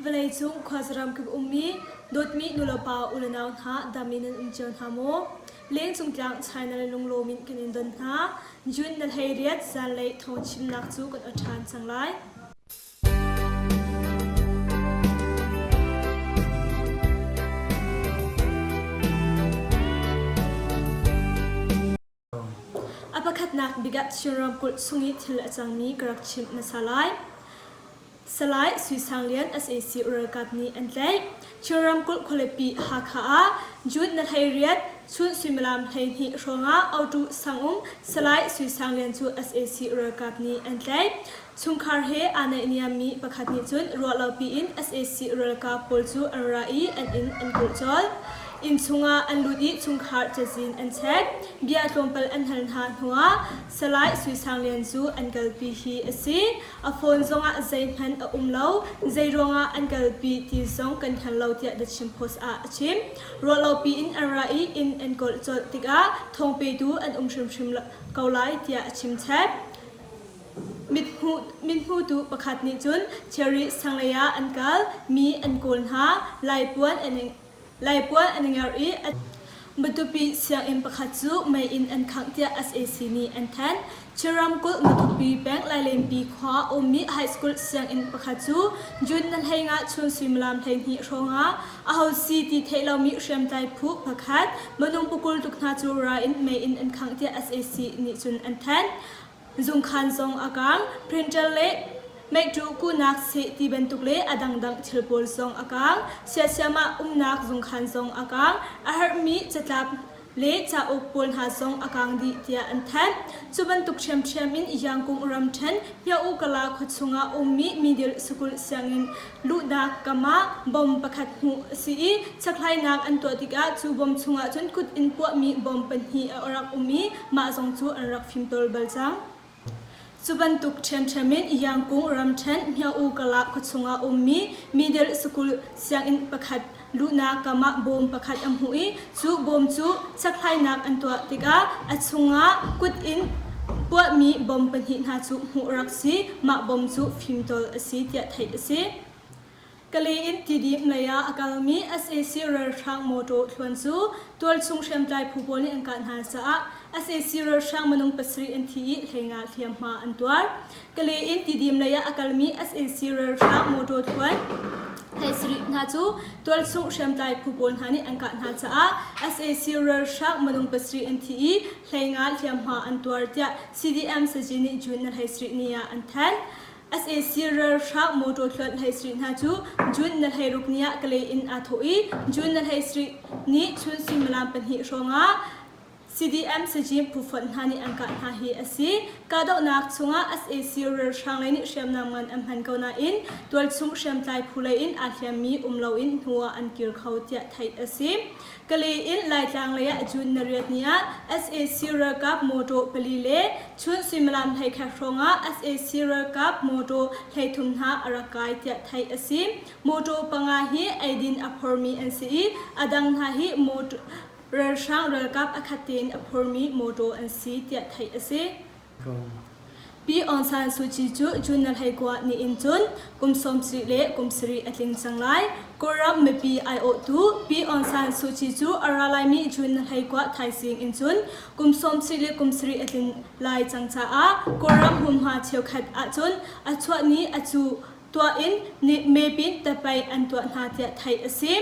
Vawleicung khuazaram kip ummi dawtmi nulepa ulenau hna dam in nan um cio hna maw? Lengcung tlang China le lunglawm in kan in don hna. June na 18 zanlei thawngchimnak cu kan aw ṭhan cang lai. A pakhatnak bik ah Chin ramkulh chung i thil a cangmi ka rak chimh hmasa lai. Salai Sui Sang Lian sac ralkap nih an tlaih. Chin ramkulh khualipi Hakha ah June na 18 chun suimilam 12 hrawngah Autu sangum Salai Sui Sang Lian cu sac ralkap nih an tlaih. Chungkhar he aa naihniammi pakhat nih cun ruahlopi in sac ralkap pawl cu an ra i an inn an kulh colh. Inn chungah an lut i chungkhar cazin an check. Bia tlawmpal an hal hna hnuah Salai Sui Sang Lian cu an kalpi hi a si. A phone zongah zeihmanh a um lo. Zeiruangah an kalpi ti zong kan hngal lo tiah The Chin Post ah a chim. Ruahlopi in an ra i inn an kulh colh tikah thawngpetu an um hrimhrim ko lai tiah a chim chap. Mithmutu pakhat nih cun Cherry sanglei ah an kal, mi an kawl hna, laipuan an i ngerh i Matupi sianginn pakhat cu mei in an khangh tiah sac nih an thanh. Chin ramkulh Matupi peng Lailenpi khua ummi high school sianginn pakhat cu June na 15 chun suimilam 12 hrawngah aho si ti theih lomi hriamtlai phu pakhat minung pakul tluk hna cu ra in mei in an khangh tiah sac nih cun an thanh. Zungkhan zong a kang. Printer le meihṭuh kuhnak seh ti bantuk le a dangdang thil pawl zong a kang. Siasiam ah umnak zungkhan zong a kang. A herhmi catlap le cauk pawl hna zong a kang dih tiah an thanh. Cu bantuk ṭhiamṭhiam in Yangkung ramṭhen Hmyo-U-Kala khua chungah ummi middle school sianginn luhnak kam ah bomb pakhat hmuh a si i chekhlainak an tuah tikah cu bomb chungah cun kut in puahmi bomb pahnih a rak um i mah zong cu an rak fimtawl bal cang. Cu bantuk ṭhiamṭhiam in Yangkung ramṭhen Hmyo-U-Kala khua chungah ummi middle school sianginn pakhat luhnak kam ah bawm pakhat a hmuh i cu bawm cu chekhlainak an tuah tikah a chungah kut in puahmi bom pahnih hna cu hmuh rak si. Mah bom cu fimtawl a si tiah theih a si. Kale in Tidim lei ah a kalmi sac ralhrang mawṭaw thluan cu tualchung hriamtlai phu pawl nih an kah hna caah sac ralhrang minung pasarih an thi i 15 hliamhma an tuar. Kale in Tidim lei ah a kalmi sac ralhrang mawṭaw thluan 17 hna cu tualchung hriamtlai phu pawl hna nih an kah hna caah sac ralhrang minung pasarih an thi i 15 hliamhma an tuar tiah CDM Sazi nih June na 17 ni ah an thanh. Sac ralhrang mawṭaw thluan 17 hna cu June na 16 ni ah Kalay in aa thawh i June na 17 ni chun suimilam pahnih hrawngah CDM sajim phufonh hna nih an kah hna hi a si. Kahdohnak chungah sac ralhrang lei nih hriamnam ngan an hman ko nain tualchung hriamtlai phu lei in aa hliammi um loin hnu ah an kir kho tiah theih a si. Kalay in Laitlang lei ah June na riat ni ah sac ralkap mawṭaw pali le chun suimilam 11 hrawngah sac ralkap mawṭaw 33 hna a rak kai tiah theih a si. Mawṭaw panga hi eidin a phormi an si i a dang hna hi mawṭaw Ralhrang ralkap a khat tein a phormi mawṭaw an si tiah theih a si. Pi Aung San Suu Kyi cu June na 19 nihin cun kum 70 le kum sarih a tling cang lai. Kawlram mipi aiawhtu Pi Aung San Suu Kyi cu a ra laimi June na 19 thaizing in cun kum 70 le kum sarih a tlin lai cang caah Kawlram hmunhma cheukhat ahcun a chuah ni a cu tuah in mepin tapai an tuah hna tiah theih a si.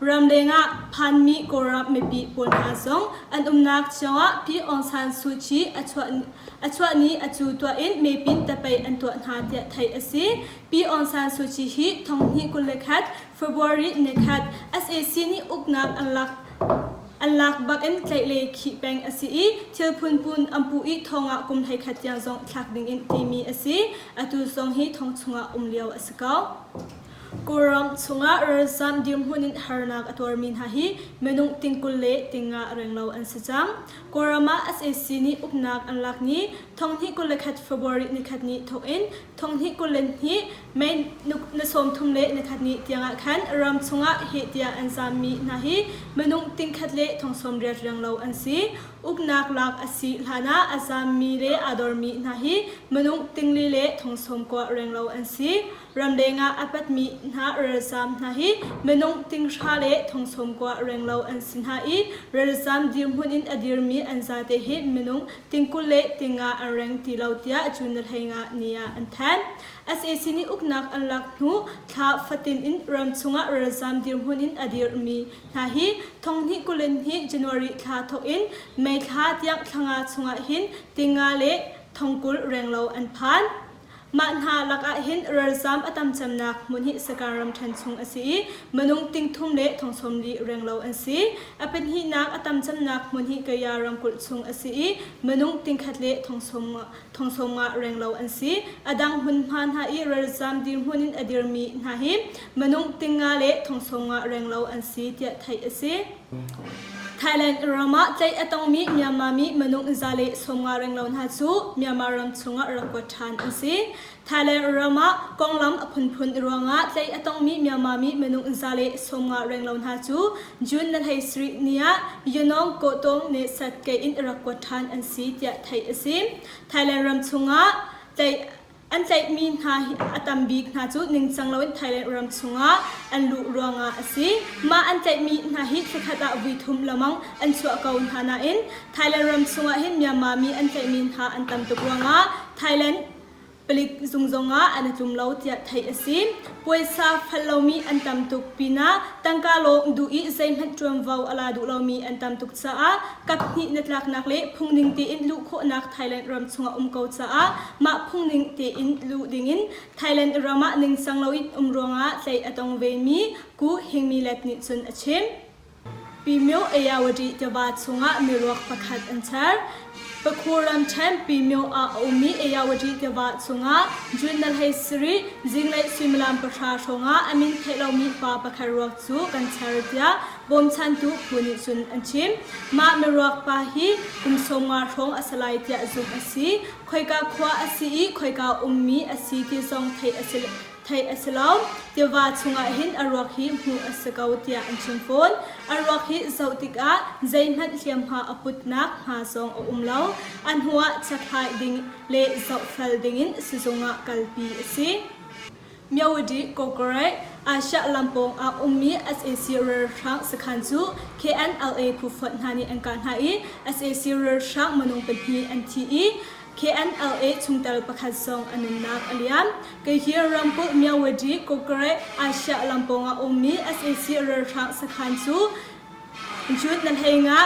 Ramleng ah phanmi Kawlram mipi pawl hna zong an umnak cio ah Pi Aung San Suu Kyi a chuah ni a cu tuah in mepin tapei an tuah hna tiah theih a si. Pi Aung San Suu Kyi hi thonghnih 21 February nikhat sac nih uknak an lak an lak bak in tlaih le khih peng a si i thil phunphun an puh i thong ah kum 11 tiang zong thlak ding in timi a si. Atu zong hi thong chungah um lio a si ko. Kawlram chungah ralzam dirhmun in harnak a tuarmi hna hi minung ting 20 le ting nga renglo an si cang. Kawlram ah sac nih uknak an lak ni thonghnih 21 February nikhat ni thawk in thonghnih 22 May ni 30 le nikhat ni tiangah khan ram chungah heh tiah an zammi hna hi minung tingkhat le thong 80 renglo an si. Uknak lak a si hlanah a zammi le aa dormi hna hi minung tingli le thong 90 renglo an si. Ramleng ah a patmi hna. hna ralzaam hna hi minung tinghra le thongsawmkua renglo an si hna i ralzaam dirhmun in a dirmi an zate hi minung tingkul le tinga an reng ti lo tiah June 15 ni ah an thanh. Sac nih uknak an lak hnu thla fatin in ram chungah ralzaam dirhmun in a dirmi hna hi thonghnih kulin hi January thla thawk in May thla tiang thlanga chungah hin tinga le thongkul renglo an phan. Mah hna lakah hin ralzaam a tam cemnak hmun hi Sagaing ramṭhen chung a si i minung tingthum le thongsawmli renglo an si. A pahnihnak a tam cemnak hmun hi Kaya ramkulh chung a si i minung tingkhat le thongsawmnga renglo an si. A dang hmunhma hna i ralzaam dirhmun in a dirmi hna hi minung tingnga le thongsawmnga renglo an si tiah theih a si. Thailand ram ah tlaih a tongmi Myanmar mi minung 150 renglo hna cu Myanmar ram chungah rak kuat ṭhan an si. Thailand ram ah konglam a phunphun ruangah tlaih a tongmi Myanmar mi minung 150 renglo hna cu June na 17 ni ah Yunong Kawhtawng ne sat ke in rak kuat ṭhan an si tiah theih a si. Thailand ram chungah tlaih An tlaihmi hna hi a tam bik hna cu ningcang loin Thailand ram chungah an luh ruangah a si. Mah an tlaihmi hna hi thlakhat ah voithum lengmang an chuah ko hna nain Thailand ram chungah hin Myanmar mi an tlaihmi hna an tam tuk ruangah Thailand palik zung zongah an i tlum lo tiah theih a si. Puaisa fal lomi an tam tuk pinah tangka lawng duh i zeihmanh ṭuanvo a la duh lomi an tam tuk caah kaphnih na tlaknak le phungning tein luh khawhnak Thailand ram chungah um ko caah mah phungning tein luh dingin Thailand ram ah ningcang loin um ruangah tlaih a tong vemi Ku Hingmilet nih cun a chim. Pymyo Ayawadi tiva chungah miruak pakhat an char. Pakhu ramṭhen Pymyo ah a ummi Ayawadi tiva chungah June na hlei sarih zinglei suimilam pahra hrawngah a min theih lomi pa pakhat ruak cu kan char tiah bawmchantu phu nih cun an chim. Mah miruak pa hi kum 50 hrawng a si lai tiah zumh a si. Khoika khua a si i khoika ummi a si ti zong theih a si theih a si lo. Tiva chungah hin a ruak hi hmuh a si ko tiah an chim fawn. A ruak hi zoh tikah zeihmanh hliamhma a putnak hma zong a um lo. A hnuah chekhlai ding le zohfel dingin sizung ah kalpi a si. Myawaddy Kawkareih Asia lampawng ah ummi sac ralhrang sakhan cu KNLA phu fonh hna nih an kah hna i sac ralhrang minung pahnih an thi i KNLA chungtel pakhat zong a nunnak a liam. Kei hi ramkulh Myawaddy Kawkareih Asia lampawng ah ummi sac ralhrang sakhan cu June na hlei nga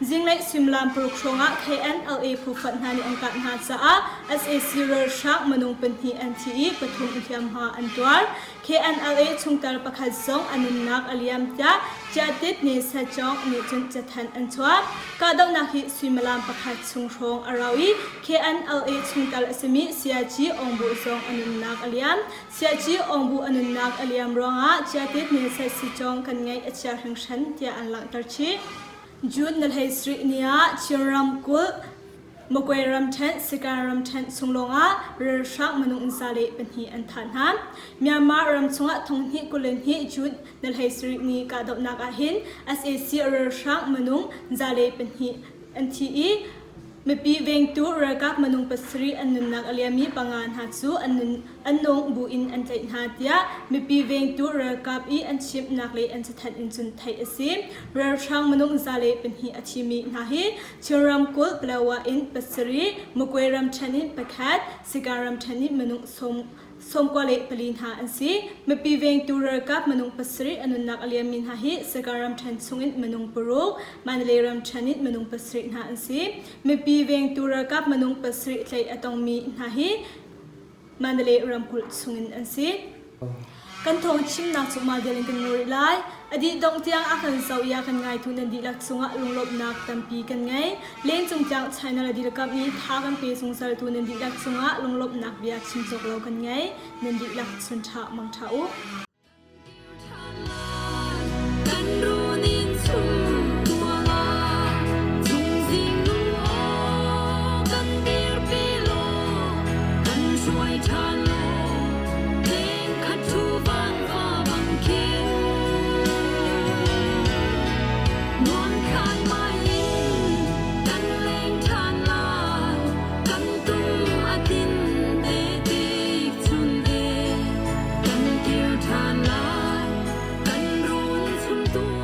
zinglei suimilam paruk hrawngah KNLA phu fonh hna nih an kah hna caah sac ralhrang minung pahnih an thi i pathum hliamhma an tuar. KNLA chungtel pakhat zong a nunnak a liam tiah Chiatit nih Sachong nih cun cathanh an chuah. Kahdohnak hi suimilam pakhat chung hrawng a rau i KNLA chungtel a simi Siaci Awngbu zong a nunnak a liam. Siaci Awngbu a nunnak a liam ruangah Chiatit nih Sachong kan ngaih a chia hringhran tiah an langhter chih. June na hlei sarih ni ah Chin ramkulh Magway ramṭhen, Sagaing ramṭhen chung lawngah ralhrang minung 102 an thah hna. Myanmar ram chungah thonghnih 22 June na hlei sarih ni kahdohnak ahhin sac ralhrang minung 102 an thi i mipi vengtu ralkap minung pasarih an nunnak a liammi panga hna cu an nun an nung buin an tlaih hna tiah mipi vengtu ralkap i an chimhnak le an cathanh in cun theih a si. Ralhrang minung 102 a thimi hna hi Chin ramkulh Palawa in pasarih, Magway ramṭhen in pakhat, Sagaing ramṭhen in minung 94 hna an si. Mipi vengtu ralkap minung pasarih a nunnak a liammi hna hi Sagaing ramṭhen chungin minung paruk, Mandalay ramṭhen in minung pasarih hna an si. Mipi vengtu ralkap minung pasarih tlaih a tongmi hna hi Mandalay ramkulh chungin an si. Kan thawng chimnak cu mah vial in kan ngol rih lai. A dih dongh tiang a kan zoh i a kan ngaitu nan dihlak cungah lunglawmhnak tampi kan ngei. Lengcung tlang China le dirkamh i tha kan pe zungzaltu nan dihlak cungah lunglawmhnak bia chim cawk lo kan ngei. Nan dihlak chun ṭha mang ṭha u. Kan runin chung tuala chungzing nu aw kan dirpi law kan hruai ṭhan law leng khat thu van va bang khin nuam khai mai in kan leng ṭhan lai kan tum a tin te tik chun e kan kir ṭhan. tuah.